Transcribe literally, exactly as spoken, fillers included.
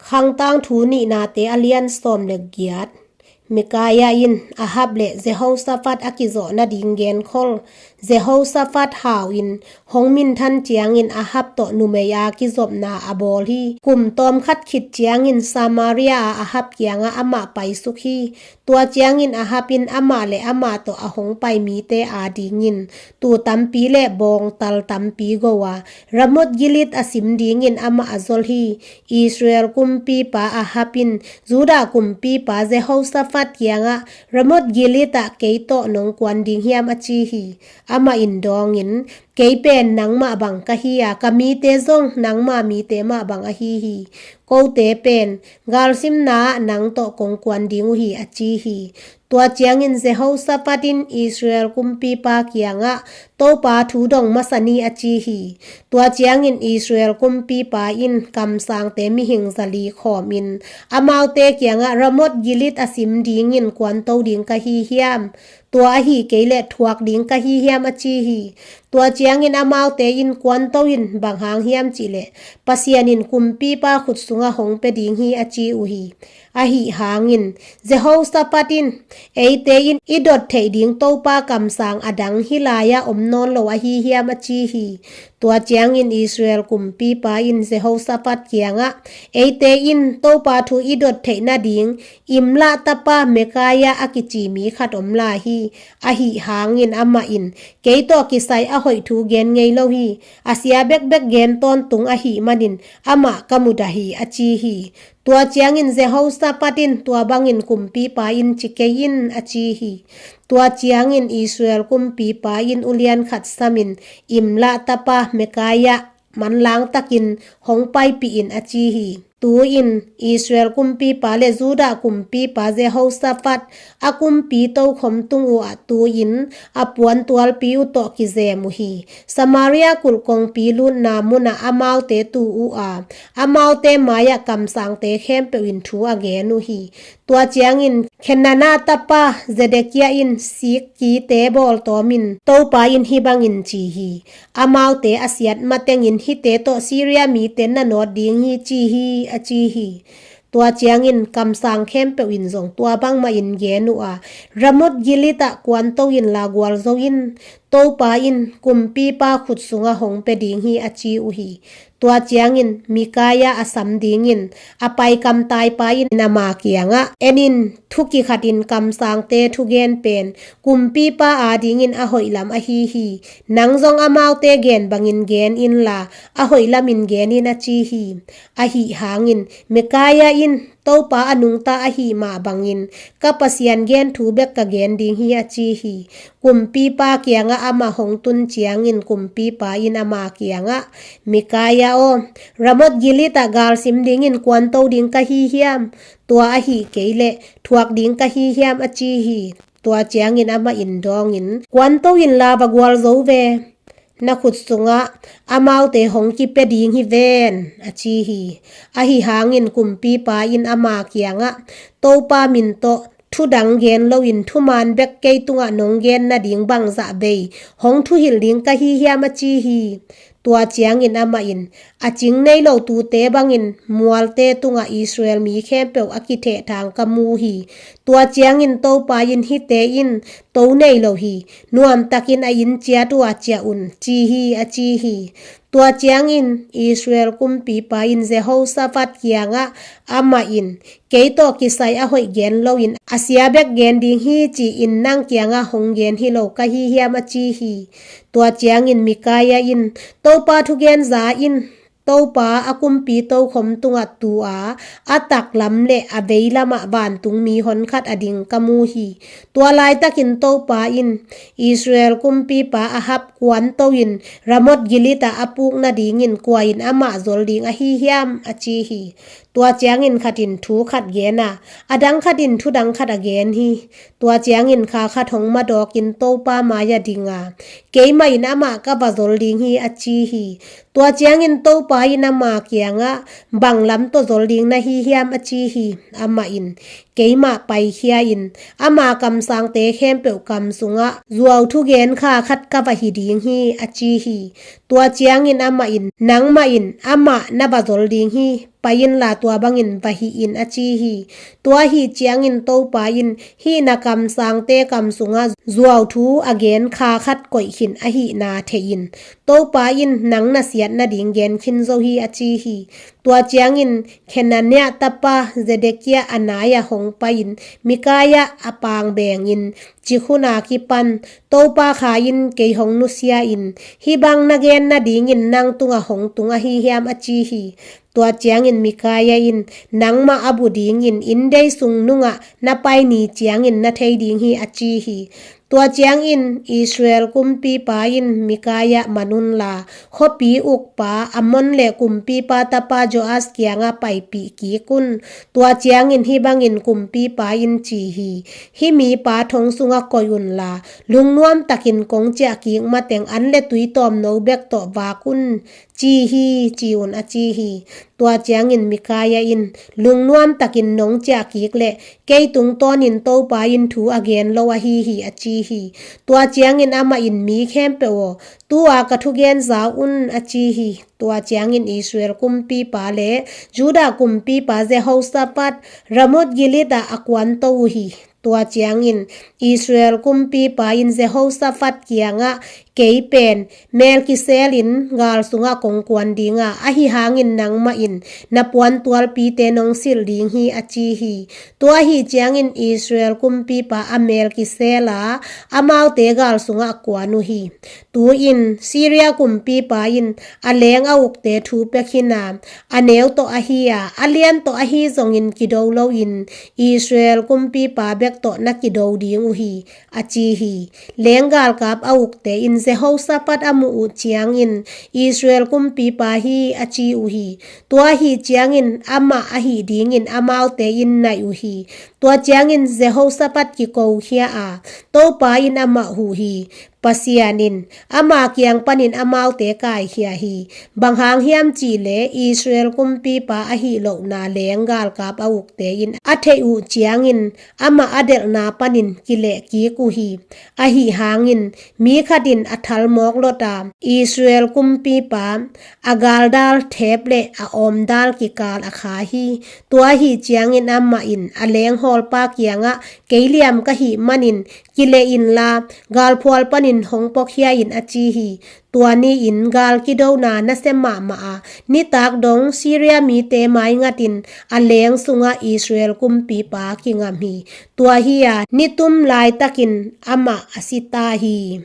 Khangtangthu nihnate a lian sawm le giat. Mikaia in Ahab le Jehoshaphat a kizawh nading genkhol. Jehoshaphat hau in hong minthan ciangin Ahab tawh numei a kizopna a bawl hi. Kum tawmkhat khit ciangin Samaria a Ahab kiangah amah paisuk hi. Tua ciangin Ahab in amah le amah tawh a hong pai mite adingin tuu tampi le bawngtal tampi go a, Ramoth Gilead a sim dingin amah a zol hi. Israel kumpipa Ahab in Judah kumpipa Jehoshaphat kiangah, Ramoth Gilead ah kei tawh nong kuan ding hiam, a ci hi. Amah in dawngin, kei pen nangmah bang ka hi a, ka mite zong nangma mite mah bang ahi hi. Kote pen galsimna ah nang tawh kong kuan ding uh hi, a ci hi. Tua ciangin Jehoshaphat in Israel kumpipa kiangah, Topa thu dong masa ni, a ci hi. Tua ciangin Israel kumpipa in kamsangte mihing zali khawmin amaute kiangah, Ramoth Gilead a sim dingin kuanto ding ka hi hiam? Tua ahi kei leh thuak ding ka hi hiam, a ci hi. Tua ciangin amaute in, kuanto in, bang hang hiam cih leh Pasian in kumpipa khut sungah hong pia ding hi, a ci uh hi. Ahi hangin Jehoshaphat in, eite in i dot theih ding Topa kamsang a dang hih lai-ah om nawn lo ahi hiam, a ci hi. Tua ciangin Israel kumpipa in Jehoshaphat kiangah, eite in Topa thu i dot theih nading Imlah tapa Mikaia a kici mi khat om lai hi. Ahi hangin amah in, kei tawh kisai a hoih thu gen ngei lo hi. A sia bekbek gen tawntung ahih manin amah ka mudah hi, a ci hi. Tua ciangin Jehoshaphat in, tua bangin kumpipa in ci kei in, a ci hi. Tua ciangin Israel kumpipa in ulian khat samin, Imlah tapa Mikaia manlang takin hong paipih in, a ci hi. Tu-in Israel kumpipa le Judah kumpipa Jehoshaphat a kumpi tokhom tung uhah tu-in a puantualpi uh tawh kizem uh hi. Samaria kulh kongpi lutna munah amaute tu uh a, amaute mai-ah kamsangte khempeuh in thu a gen uh hi. Tua ciangin Khenana tapa Zedekiah in sikkite bawltawmin Topa in hih bangin ci hi. Amaute a siat matengin hihte tawh Syria mite na nawt ding hi, ci hi, a ci hi. Tua ciangin kamsang khempeuh in zong tua bangmah in gen uh a, Ramoth Gilead ah kuanto inla gualzo in, Topa in kumpipa khut sungah hong pia ding hi, a ci uh hi. Tua ciangin Mikaia a sam dingin a pai kamtaipa in ama kiangah, en in, thu kikhatin kamsangte thugen pen kumpipa adingin a hoihlam ahi hi. Nang zong amaute gen bangin gen inla a hoihlamin gen in, a ci hi. Ahi hangin Mikaia in, Topa a nungta ahih mah bangin ka Pasian gen thu bek ka gen ding hi, a ci hi. Kumpipa kiangah amah hong tun ciangin kumpipa in ama kiangah, Mikaia aw, Ramoth Gilead ah galsim dingin kuanto ding ka hi hiam? Tua ahi kei leh thuak ding ka hi hiam, a ci hi. Tua ciangin amah in dawngin, kuanto inla va gualzo ve. Na khut sungah amaute hong kipia ding hi ven, a ci hi. Ahi hangin kumpipa in ama kiangah, Topa min tawh thu dang gen loin thuman bek kei tungah nong gen nading bangzah vei hong thuhilh ding ka hi hiam, a ci hi. Tua ciangin amah in, a cing nei lo tuute bangin mualte tungah Israel mi khempeuh a kithehthang ka mu hi. Tua ciangin Topa in hihte in to nei lo hi. Nuamtakin a inn ciat uh ah ciah un, ci hi, a ci hi. Tua ciangin Israel kumpipa in Jehoshaphat kiangah, amah in, kei tawh kisai a hoih gen loin a sia bek gen ding hi, ci-in nang kiangah hong gen hi lo ka hi hiam, a ci hi. Tua ciangin Mikaia in, Topa thugen za in, Topa a kumpi tokhom tungah tu a, a taklam le a veilamah vantungmi honkhat a ding ka mu hi. Tua laitakin Topa in, Israel kumpipa Ahab kuanto in Ramoth Gilead ah a puk nadingin kua in amah zol ding ahi hiam, a ci hi. Tua ciangin khat in thu khat gen a, a dang khat in thu dang khat a gen hi. Tua ciangin kha khat hong madawkin Topa mai-ah ding a, keimah in amah ka va zol ding hi, a ci hi. Tua ciangin Topa in ama kiangah, bang lam tawh zol ding na hi hiam, a ci hi. Amah in, keimah paikhia in ama kamsangte khempeuh kam sungah zuau thugen kha khat ka va hi ding hi, a ci hi. Tua ciangin amah in, nangmah in amah na va zol ding hi, pai inla tua bangin va hih in, a ci hi. Tua ahih ciangin Topa in hih na kamsangte kam sungah zuauthu a gen kha khat koih khin ahihna thei in, Topa in nang na siat nading gen khin zo hi, a ci hi. Tua ciangin Khenaniah tapa Zedekiah a nai-ah hong pai-in Mikaia a pang bengin, cik hun a kipan Topa kha in kei hong nusia in, hih bang na gen nadingin nang tungah hong tung ahi hiam, a ci hi. Tua ciangin Mikaia in, nangmah a bu dingin inndei sung nungah na pai ni ciangin na thei ding hi, a ci hi. Tua ciangin Israel kumpipa in Mikaia man unla, khuapi ukpa Amon le kumpipa tapa Joas kiangah paipih kik un. Tua ciangin hih bangin kumpipa in ci hi. Hih mipa thong sungah koih unla, lungnuam takin kong ciah kik mateng an le tui tawmno bek tawh vak un, ci hi, ci un, a ci hi. Tua ciangin Mikaia in, lungnuam takin nong ciah kik leh kei tungtawnin Topa in thu a gen lo ahi hi, a ci hi. Tua ciangin amah in, mi khempeuh aw, tu-a ka thugen za un, a ci hi. Tua ciangin Israel kumpipa le Judah kumpipa Jehoshaphat Ramoth Gilead ah a kuanto uh hi. Tua ciangin Israel kumpipa in Jehoshaphat kiangah, kei pen mel kisel in gal sungah kong kuan dinga, ahi hangin nangmah in na puantualpite nong silh ding hi, a ci hi. Tua ahih ciangin Israel kumpipa a mel kisel a, amaute gal sungah a kuan uh hi. Tu-in Syria kumpipa in a leng a ukte thu pia khin a, a neu tawh ahi a, a lian tawh ahi zongin kido loin Israel kumpipa bek tawh na kido ding uh hi, a ci hi. Leng galkap a ukte in Jehoshaphat a muh uh ciangin, Israel kumpipa hi, a ci uh hi. Tua ahih ciangin amah ahih dingin amaute in naih uh hi. Tua ciangin Jehoshaphat kikokhia a, Topa in amah huh hi. Pasian in ama kiang panin amaute kaikhia hi. Bang hang hiam cihleh Israel kumpipa ahih lohna leng galkap a ukte in a theih uh ciangin amah a delhna panin kileh kik uh hi. Ahi hangin mi khat in a thalmawk lota, Israel kumpipa a galdal thep le a awmdal kikal a kha hi. Tua ahih ciangin amah in a lenghawlpa kiangah, kei liam ka hih manin kileh inla, galphual panin hong puakhia in, a ci hi. Tua ni-in gal kidona nasia mahmah a, nitak dong Syria mite maingatin a leng sungah Israel kumpipa kingam hi. Tua hi-a nitum laitakin amah a si ta hi.